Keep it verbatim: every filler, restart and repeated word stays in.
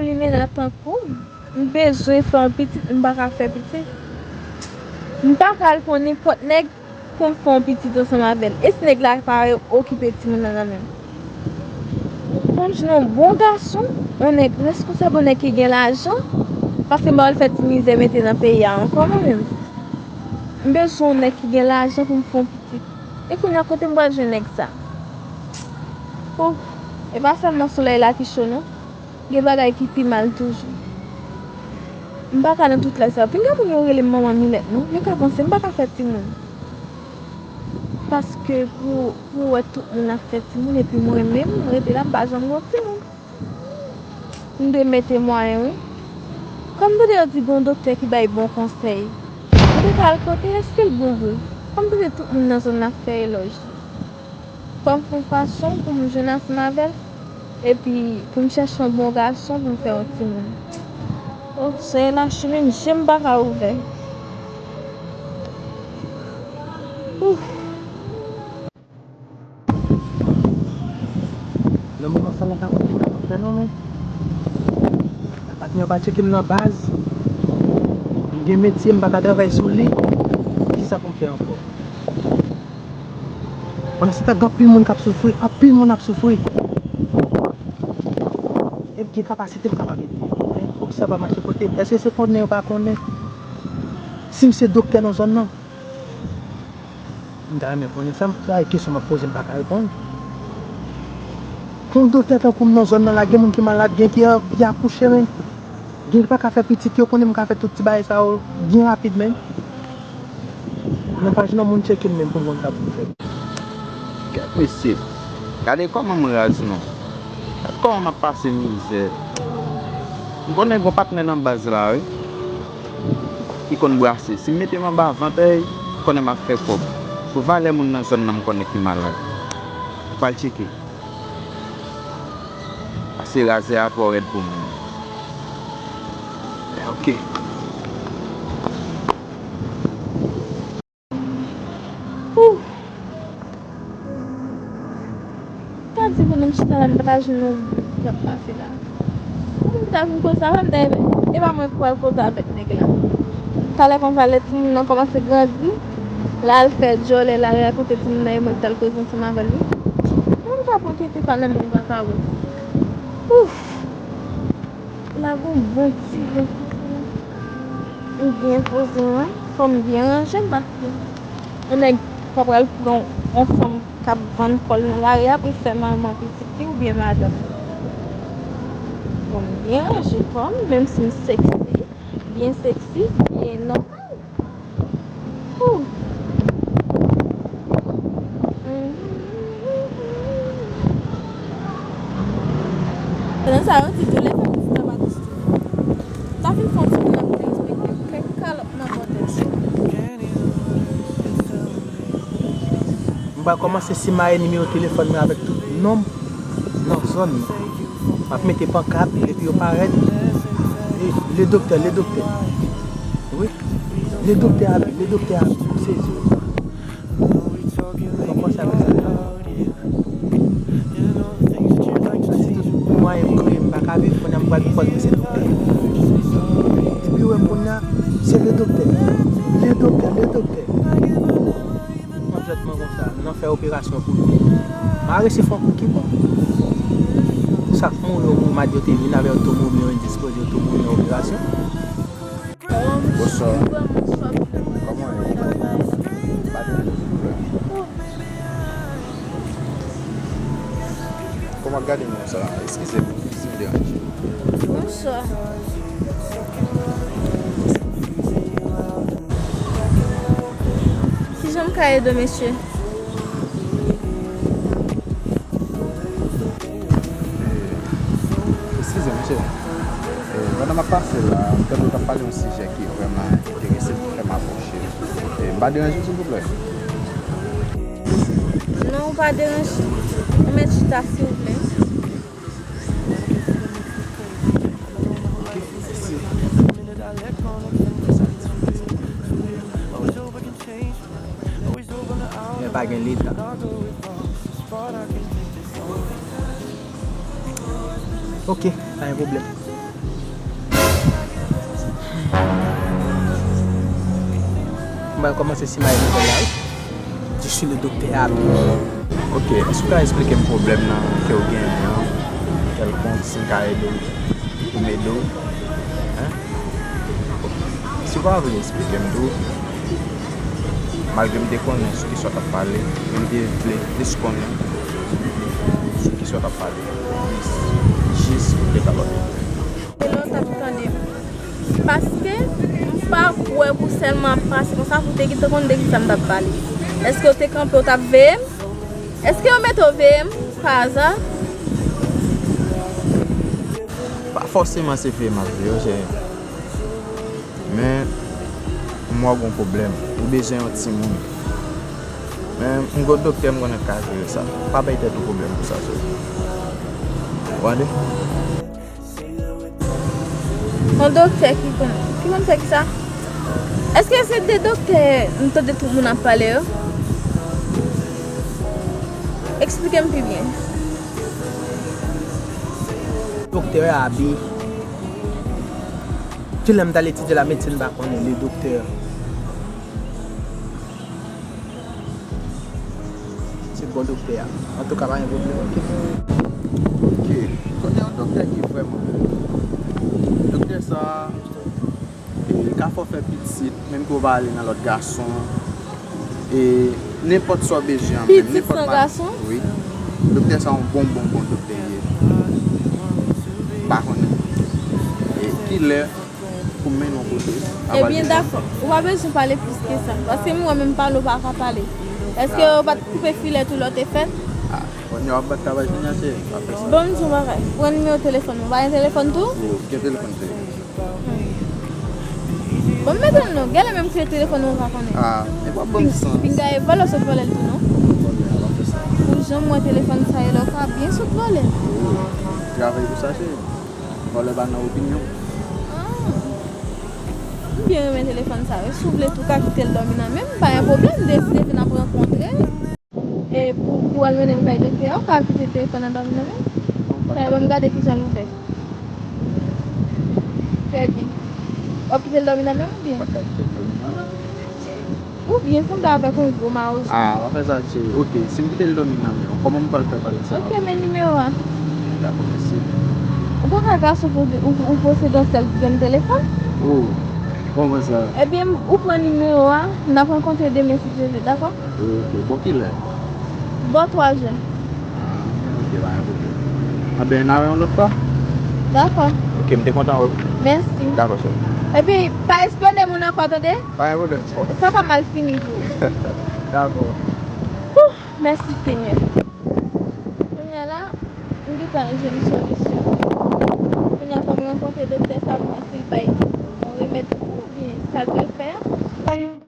Limena tankou m, m bezwen fè yon pitit, m pa ka fè pitit. M pa ka al pran nenpòt nèg pou m fè yon pitit ansanm avè l. E si nèg la pa okipe timoun nan nan men m? Fò m jwenn yon bon gason, yon nèg reskonsab, yon nèg ki gen lajan, paske m pa pral fè ti mizè mete nan peyi a ankò mwen menm. M bezwen yon nèg ki gen lajan pou m fè yon pitit. E kounye a, kote m pral jwenn nèg sa? Ouf, e pa sèlman solèy la ki cho non. Gen bagay ki pi mal toujou. M pa ka nan tout lè sa yo. Pinga moun yo rele m manman milèt non. Yo ka panse m pa ka fè timoun. Paske pou, pou wè tout moun ap fè timoun epi mwen menm, m rete la, m pa janm gen timoun. M dwe mete mwayen wi. Kòm m tande yo di gen yon doktè ki bay bon konsèy. M te ka al kote, èske l bon vre? Kòm m tande tout moun nan zòn nan ap fè elòj li. Fò m fè yon fason pou m jwenn ansanm avè l, epi pou m chèche yon bon gason pou m fè yon timoun. Oh, seyè, lache menm je m pa ka ouvè. Ouf. Nan moman sa la, m pa konn ki sa pou m fè non, men. Patnè yo pa tcheke m nan baz. M gen metye, m pa ka travay sou li. Kisa pou m fè ankò? Pandan se tan, gen anpil moun k ap soufri, anpil moun ap soufri. E m gen kapasite, m kapab ede yo. Men, pou kisa pa mache kote m? Èske se konnen yo pa konnen si m se doktè nan zòn nan? M ta renmen konnen sa, m, sa e kesyon m ap poze, m pa ka reponn. Pou yon doktè tankou m nan zòn nan la, gen moun ki malad, gen ki an, ki akouche, men. Gen ki pa ka fè pitit, yo konnen m ka fè tout ti bagay sa yo byen rapid, men. Mwen pa jwenn moun tcheke m menm pou m konn sa pou m fè. Kèt mesye, gade kòman m raz non. Gad kòman m ap pase mizè. M konnen gon patnè nan baz la wi. Ki konn brase. Si m mete m anba vant, èy, konnen m ap fè kòb. Pou valè moun nan zòn nan m konnen ki malad. Pral tcheke. Pase razè a twò rèd pou mwen. Ok. Ouh. Ta di pandan m chita la, m pa ta jwenn yon moun k ap pase la. Mwen ta vin koze avè l, dayè, e pa mwen k pral koze avèk nèg la. Talè konsa, lè timoun nan kòmanse grandi, l al fè djòlè, l al rakonte timoun nan e mwen k t al koze ansanm avè l wi. Mwen m ta pran kite sa nan men m pa ka wè. Ouf! La gon bon ti vent. M byen poze mwen, fò m byen ranje m paske yon nèg pa pral pran yon fanm k ap vann kò l nan lari a pou l fè manman pitit li oubyen madanm. Bon, m byen ranje kò m, menm si m seksi, byen seksi, byen nòmal. Ooh. Pandan sa yo di tou lè fè pitit la pa tou. Ta fin fè yon ti moun ap derespekte kèk kalòt nan bòtèl chou. M pral kòmanse simaye nimewo telefòn mwen avèk tout nonm nan zòn nan. M ap mete pankat epi yo parèt. E, le doktè, le doktè. Wi. Le doktè Abi, le doktè Abi. Ou sezi. Mwen kòmanse avèk sa. Si tout mwayen m kreye, m pa ka viv, kounye a m pral di kòl mwen se doktè. Epi yo wè m kounye a, se le doktè. Le doktè, le doktè. Konplètman konsa, nan fè operasyon pou li. M a resi fè yon kout ki bon. Sa k mouri yo mouri, m a di yo te vin avè otomobil yo, yo dispoze otomobil nan operasyon. Bonswa. Kòman w ye? Pardon, silvouplè. Kòman w ap gade m konsa? Eskize m si m deranje. Bonswa. Kijan m ka ede w, mesye? Eskize m, mesye. E, pandan m ap pase la, m tande w t ap pale yon sijè ki vrèman enterese m, ki fè m apwoche. E, m pa deranje w, silvouplè? Non, ou pa deranje. Ou mèt chita, silvouplè. Men pa gen leta. Ok, pa gen pwoblèm. M pral kòmanse simaye nouvèl la, wi. Je suis le docteur Abby. Ok, èske w ka esplike m pwoblèm nan ke w genyen an? Kèlkonk, si m ka ede w, pou m ede w? Hein? Si w pa vle esplike m tou, malgre m te konnen sou kisa w t ap pale, men m te vle plis konnen sou kisa w t ap pale. Jis, jis pou m te ka ba w detay. Te lontan m tande m. Paske m pa kwè pou sèlman ap pase konsa pou te gentan konn de kisa m t ap pale. Èske yo te kanpe, yo t ap veye m? Èske yo mete yo veye m pa aza? Pa fòseman se veye m ap veye w, cheri. Men, m wè w gen yon pwoblèm. Ou bezwen yon timoun. Men, m gon doktè m konnen k ka jere sa. Pa bay tèt ou pwoblèm pou sa, cheri. Ou tande? Yon doktè ki konn, ki konn fè kisa? Èske se de doktè m tande tout moun ap pale yo? Eksplike m pi byen. Doktè Abi. Kilè m t al etidye lamedsin, m pa konnen le doktè. Se bon doktè a. Antouka, pa gen pwoblèm, ok? Ok. Konnen yon doktè ki vrèman bon. Doktè sa a, e, li ka fè w fè pitit, menm ke w pa ale nan lòt gason. E nenpòt sa w bezwen an, menm pitit nenpòt san ma-, gason? Wi. Doktè sa a yon bon, bon, bon doktè li ye. M pa konnen. E kilè pou m mennen w kote. Ebyen, dakò. Ou pa bezwen pale plis ke sa. Paske m wè menm pale, ou pa ka pale. Èske yo pa t koupe filèt ou lè w te fèt? Ah, kounye a w ap bat travay kounye a, cheri. Pa fè sa. Bon, m di w yon bagay. Pran nimewo telefòn mwen. Ou pa gen telefòn tou? Wi, m gen telefòn, cheri. Bon, m mete l non. Genlè menm ki telefòn ou pa konnen. Ah, e pa ban m sans. Pinga e vòlè, sot vòlè l tou non. Vòlè a, pa fè sa. Ou janm wè telefòn sa yo la, ou ka byen sot vòlè l. Oh, travay pou sa, cheri. Vòlè pa nan opinyon. Ah. M byen renmen telefòn sa yo. Si w vle tou, w ka kite l dòmi nan men m, pa gen pwoblèm. M deside vin ap rankontre. E pou, pou w al mennen m kay doktè a, ou ka kite telefòn nan dòmi nan men m. Sa yo, ban m gade kijan nou fè. Trè byen. W ap kite l dòmi nan men m oubyen? Mwen ka kite l dòmi nan men w. Oubyen sanble avèk yon gwo mawozo. Ah, w ap fè sa, cheri. Ok, si m kite l dòmi nan men w, kòman m pral fè pale sa? Ok, men nimewo a. Dakò, mèsi. Ou pa ka gason pou ou, ou posede yon sèl grenn telefòn? Oh, kòman sa? Ebyen, ou pran nimewo a, n ap rankontre demen si Dye vle, dakò? Ok, bò kilè? Bò twa zè. Ah, ok, pa gen pwoblèm. Anben, n a wè yon lòt fwa. Dakò. Ok, m te kontan wè w. Mèsi. Dakò, cheri. Epi, pa espyone moun ankò, tande? Pa gen pwoblèm. Sa pa mal fini tou. Dakò. Ouh, mèsi, Senyè. Kounye a la, m gentan jwenn solisyon. Kounye a, fò m rankontre doktè sa pou wè si l bay yon remèd pou ou, oubyen sa l pral fè a.